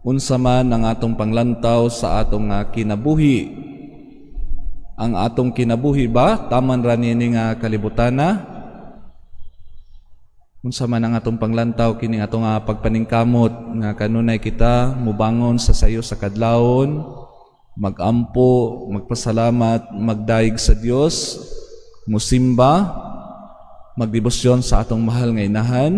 Unsa man ang atong panglantaw sa atong kinabuhi? Ang atong kinabuhi ba taman ra niini nga kalibutana? Unsa man ang atong panglantaw kini atong pagpaningkamot nga kanunay kita mubangon sa sayo sa kadlawon, magampo, magpasalamat, magdayeg sa Dios, musimba, magdebosyon sa atong mahal nga inahan?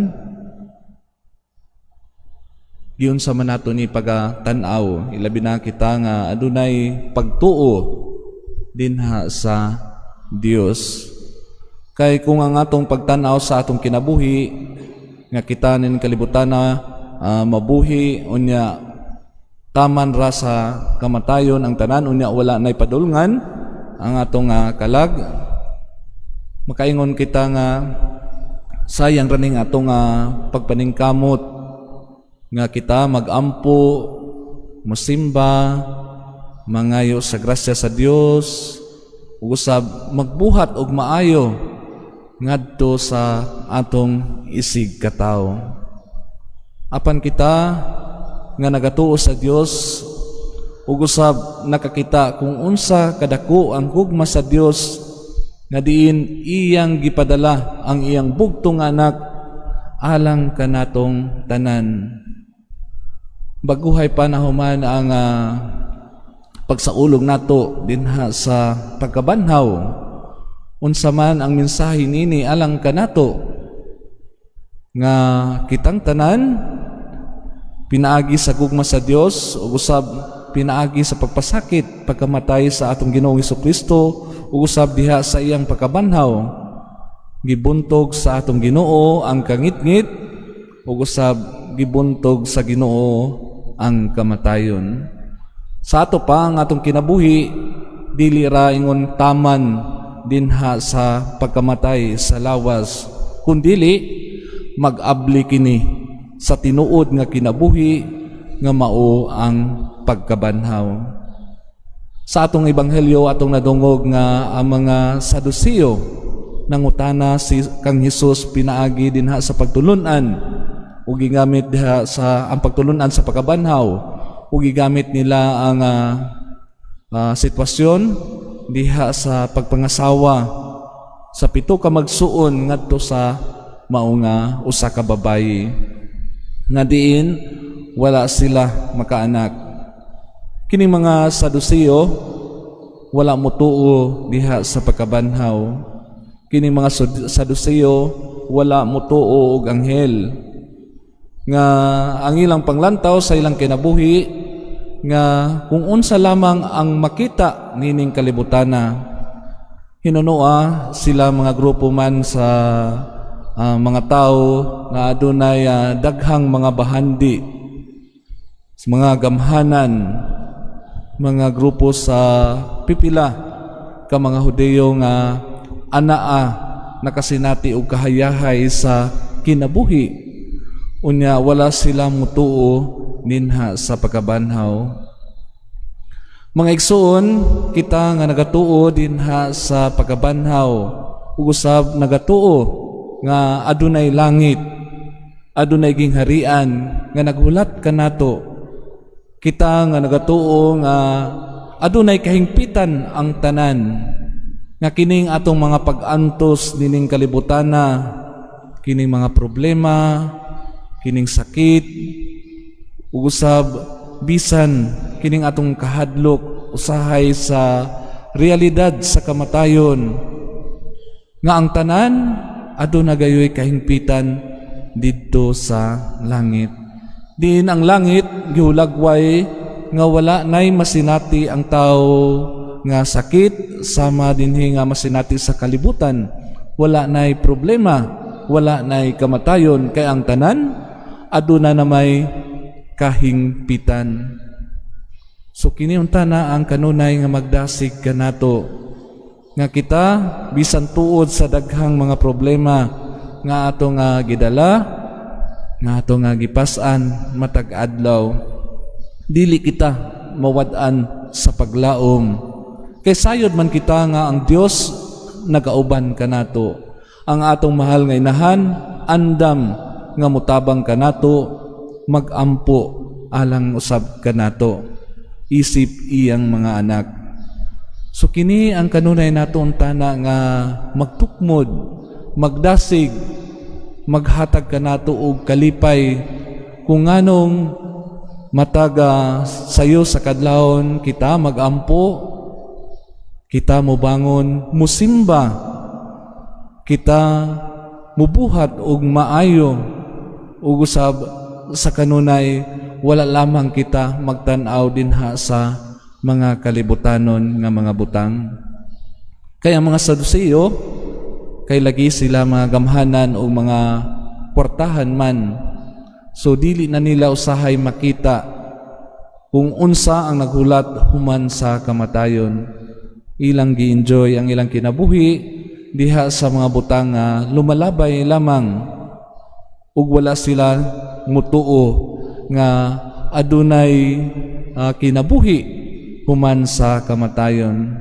Giunsa man nato ni pagatan-aw, ilabi na kita nga adunay pagtuo dinha sa Dios? Kay kung ang atong pagtan-aw sa atong kinabuhi nga kita nin kalibutana mabuhi, unya taman ra sa kamatayon ang tanan, unya wala nay padulngan ang atong kalag, makaingon kita nga sayang ra ning atong pagpaningkamot nga kita magampo, musimba, mangayo sa grasya sa Dios, ug usab magbuhat og maayo ngadto sa atong isig katawo. Apan kita nga nagatuo sa Dios ug usab nakakita kung unsa kadako ang gugma sa Dios nga diin iyang gipadala ang iyang bugtong anak alang kanatong tanan, baguhay pa na human ang pagsaulog nato dinha sa pagkabanhaw, unsa man ang mensahe nini alang kanato nga kitang tanan, pinaagi sa gugma sa Dios ug usab pinaagi sa pagpasakit, pagkamatay sa atong Ginoong Kristo ug usab diha sa iyang pagkabanhaw, gibuntog sa atong Ginoo ang kangitngit ug usab gibuntog sa Ginoo ang kamatayon? Sa ato pa ang atong kinabuhi dili ra ingon taman dinha sa pagkamatay sa lawas, kundili mag-abli kini sa tinuod nga kinabuhi nga mao ang pagkabanhaw. Sa atong ebanghelyo, atong nadungog nga ang mga Saduseo nangutana si kang Hesus pinaagi dinha sa pagtulunan ug gigamit diha sa ang pagtulunan sa pagkabanhaw, ug gigamit nila ang sitwasyon diha sa pagpangasawa sa pito ka magsuon ngadto sa mao nga usa ka babayi nga diin wala sila makaanak. Kining mga Saduseo wala motuo diha sa pagkabanhaw. Kining mga Saduseo wala motuo og anghel, nga ang ilang panglantaw sa ilang kinabuhi nga kung unsa lamang ang makita nining kalibutana. Hinunoa sila mga grupo man sa mga tao nga adunay daghang mga bahandi sa mga gamhanan, mga grupo sa pipila ka mga Hudeyo nga anaa nakasinati og kahayahay sa kinabuhi, unya wala sila mutuo dinha sa pagkabanhaw. Mga igsuon, kita nga nagatuo dinha sa pagkabanhaw ug usab nagatuo nga adunay langit, adunay gingharian nga naghulat kanato, kita nga nagatuo nga adunay kahingpitan ang tanan, nga kining atong mga pag-antos nining kalibutana, kining mga problema, kining sakit ug usab bisan kining atong kahadlok usahay sa realidad sa kamatayon, nga ang tanan aduna gayoy kahingpitan didto sa langit, diin ang langit gihulagway nga wala nay masinati ang tao nga sakit sama dinhi nga masinati sa kalibutan, wala nay problema, wala nay kamatayon, kay ang tanan aduna na may kahingpitan. So kini unta na ang kanunay nga magdasig kanato nga kita, bisan tuod sa daghang mga problema nga ato nga gidala, nga ato nga gipas-an matag adlaw, dili kita mawad-an sa paglaom kay sayod man kita nga ang Dios nagauban kanato. Ang atong mahal nga inahan andam nga mutabang kanato, magampo alang usab kanato isip iyang mga anak. So kini ang kanunay nato untana nga magtukmod, magdasig, maghatag kanato og kalipay kung nganong mataga sayo sa kadlawon kita magampo, kita mobangon, musimba, kita mubuhat og maayo, ug usab sa kanunay wala lamang kita magtan-aw dinha sa mga kalibutanon nga mga butang. Kaya mga Saduceo, kay lagi sila mga gamhanan o mga kwartahan man. So dili na nila usahay makita kung unsa ang naghulat human sa kamatayon. Ilang gi-enjoy ang ilang kinabuhi diha sa mga butang nga lumalabay lamang ug wala sila mutuo nga adunay kinabuhi human sa kamatayon.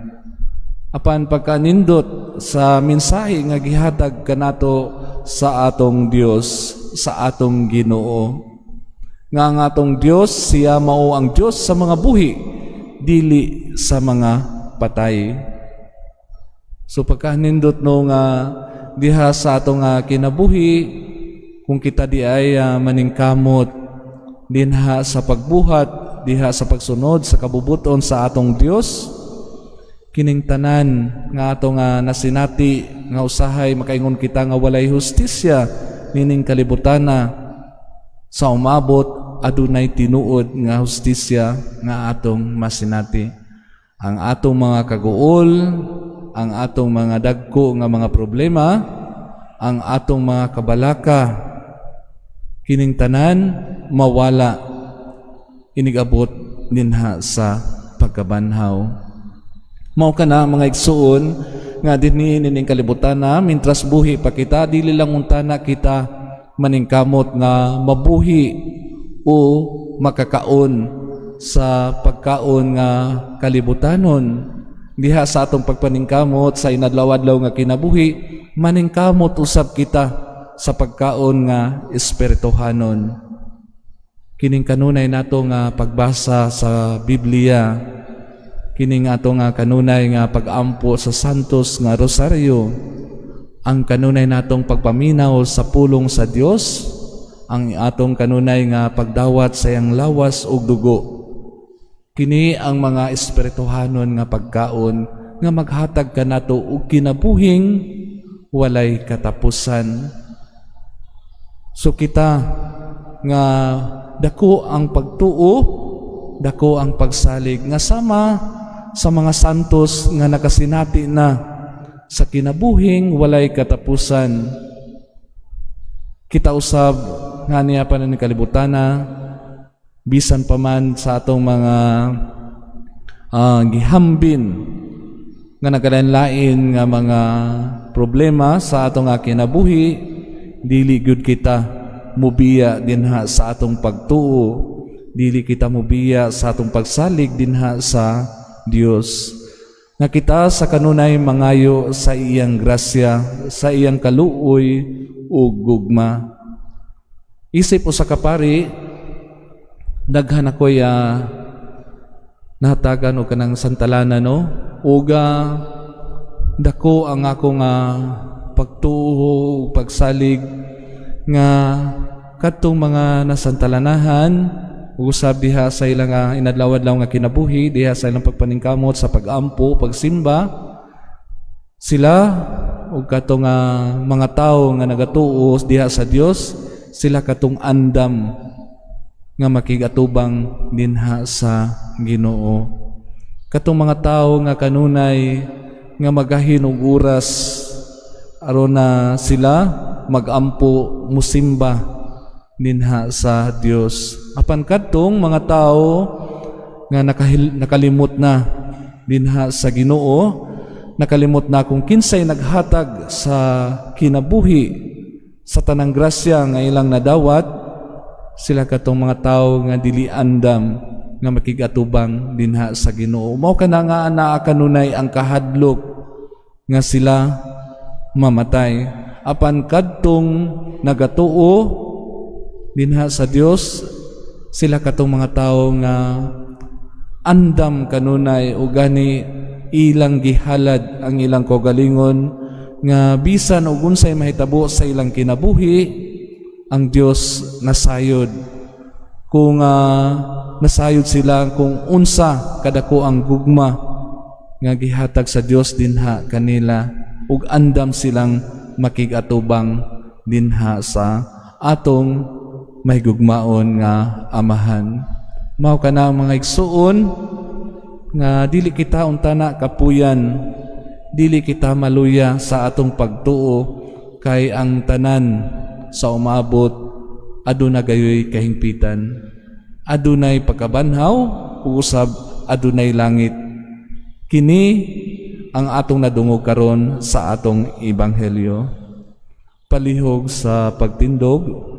Apan pagkanindot sa mensahe nga gihatag kanato sa atong Dios, sa atong Ginoo, nga ang atong Dios, siya mao ang Dios sa mga buhi, dili sa mga patay. So pagkanindot no nga diha sa atong kinabuhi, kung kita di ay maningkamot dinha sa pagbuhat, diha sa pagsunod sa kabubuton sa atong Dios, kining tanan nga atong nasinati nga usahay makaingon kita nga walay hustisya nining kalibutana, sa umabot adunay tinuod nga hustisya nga atong masinati. Ang atong mga kaguol, ang atong mga dagko nga mga problema, ang atong mga kabalaka, kining tanan mawala inigabot dinha sa pagkabanhaw. Mao kana, mga igsuon, nga dinhi nining kalibutan na mintras buhi pa kita, dili lang untana kita maningkamot nga mabuhi o makakaon sa pagkaon nga kalibutanon. Diha sa atong pagpaningkamot sa inadlaw-adlaw nga kinabuhi, maningkamot usab kita sa pagkaon nga espirituhanon. Kining kanunay nato nga pagbasa sa Biblia, kining ato nga kanunay nga pag-ampo sa Santos nga Rosaryo, ang kanunay natong pagpaminaw sa pulong sa Dios, ang atong kanunay nga pagdawat sa iyang lawas ug dugo, kini ang mga espirituhanon nga pagkaon nga maghatag kanato og kinabuhing walay katapusan. So kita nga dako ang pagtuo, dako ang pagsalig nga sama sa mga santos nga nakasinati na sa kinabuhing walay katapusan, kita usab nga niya pa ni kalibutana, bisan pa man sa atong mga gihambin nga nagkalain-lain nga mga problema sa atong nga kinabuhi, dili gyud kita mubiya dinha sa atong pagtuo, dili kita mubiya sa atong pagsalig dinha sa Dios, nga kita sa kanunay mangayo sa iyang grasya, sa iyang kaluoy ug gugma. Isip usa ka pari, daghan ako'y nahatagan og kanang santalana, no, ug dako ang akong pagtuo ug pagsalig nga kadtong mga nasantalanahan ug usab diha sa ilang inadlaw-adlaw nga kinabuhi, diha sa ilang pagpaningkamot sa pag-ampo, pagsimba sila, ug katong mga tawo nga nagatuo diha sa Dios, sila katong andam nga makigatubang dinha sa Ginoo, katong mga tawo nga kanunay nga magahin og oras aron na sila magampo, musimba dinha sa Dios. Apan kadtong mga tawo nga nakalimot na dinha sa Ginoo, nakalimot na kung kinsay naghatag sa kinabuhi, sa tanang grasya nga ilang nadawat, sila katong mga tawo nga dili andam nga makigatubang dinha sa Ginoo. Mao kana nga anaa kanunay ang kahadlok nga sila mamatay. Apan kadtong nagatuo dinha sa Dios. Sila katong mga tawo nga andam kanunay o gani ilang gihalad ang ilang kaugalingon nga bisan og unsay mahitabo sa ilang kinabuhi, ang Dios nasayod kung nasayod sila kung unsa kadako ang gugma nga gihatag sa Dios dinha kanila ug andam silang makig-atubang dinha sa atong mahigugmaon nga Amahan. Mao kana, mga igsuon, nga dili kita untana kapuyan, dili kita maluya sa atong pagtuo kay ang tanan sa umabot aduna gayoy kahingpitan. Adunay pagkabanhaw ug usab adunay langit. Kini ang atong nadungog karon sa atong ebanghelyo. Palihog sa pagtindog.